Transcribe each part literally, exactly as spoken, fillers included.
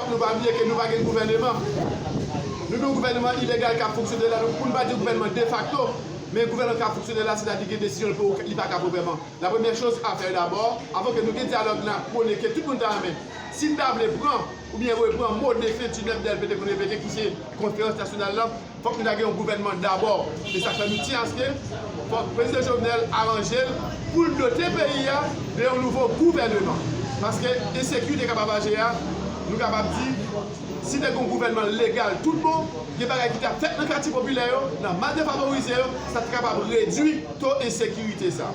Nou pa bliye ke nou pa gen gouvèneman. Nou gen yon gouvèneman ilegal k ap fonksyone la, nou, pou n pa di gouvèneman defakto, men gouvèneman k ap fonksyone la, sètadi gen desizyon li pa ka pran vrèman. La premyè choz a fè dabò, avan ke nou gen dyalòg la, konnen ke tout moun ta renmen. Si n ta vle pran oubyen repran mo de Fentinèf Dèlpe te konn repete, ki se konferans nasyonal la, fòk nou ta gen yon gouvènman dabò. E sa k fè nou tyen aske fòk prezidan Jovenel aranje l pou l dote peyi a de yon nouvo gouvèneman. Paske ensekirite k ap ravaje a, nou kapab di, si te gen yon gouvènman legal tout bon, gen bagay ki t ap fèt nan katye popilè yo, nan mas defavorize yo, sa t kapab redui to ensekirite sa.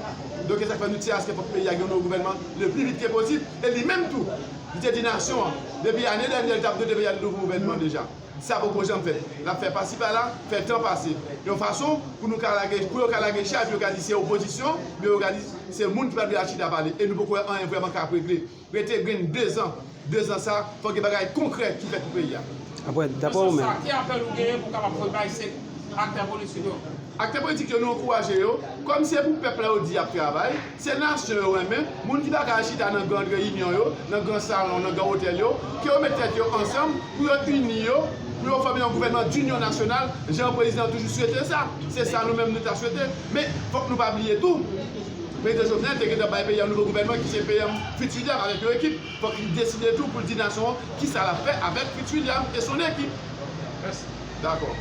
Donk, e sa k fè nou tyen aske fòk peyi a gen yon nouvo gouvènman le pli vit ke posib. E li menm tou, li te di nasyon an, depi ane dènyè, li t ap dote peyi a de nouvo gouvènman deja. Sa poko janm fèt. L ap fè pasi pala, fè tan pase. Yon fason pou nou ka lage, pou yo ka lage chay, pou yo ka di se opozisyon, men yo ka di se moun ki pa dwe al chita pale. E nou poko wè anyen vrèman k ap regle. Rete gen dezan. Dezan sa, fòk gen bagay konkrè ki fèt pou peyi a. Apre, dapre ou menm? Sa, ki apèl ou genyen pou w kapab voye bay se aktè politik yo? Aktè politik yo, nou ankouraje yo. Kòm se pou pèp la yo di y ap travay, se nasyon yo renmen, moun ki pa ka al chita nan gran reyinyon yo, nan gran salon, nan gran otèl yo, ke yo met tèt yo ansanm pou yo ini yo, pou yo fòme yon gouvènman d'inyon nasyonal, jan prezidan toujou swete sa. Se sa nou menm nou ta swete. Men, fòk nou pa bliye tou, prezidan Jovenel te gentan bay peyi a yon nouvo gouvènman ki se P M Fitzwilliam avèk yon ekip. Fòk li deside tou pou l di nasyon an kisa l ap fè avèk Fitzwilliam e son ekip. Dakò.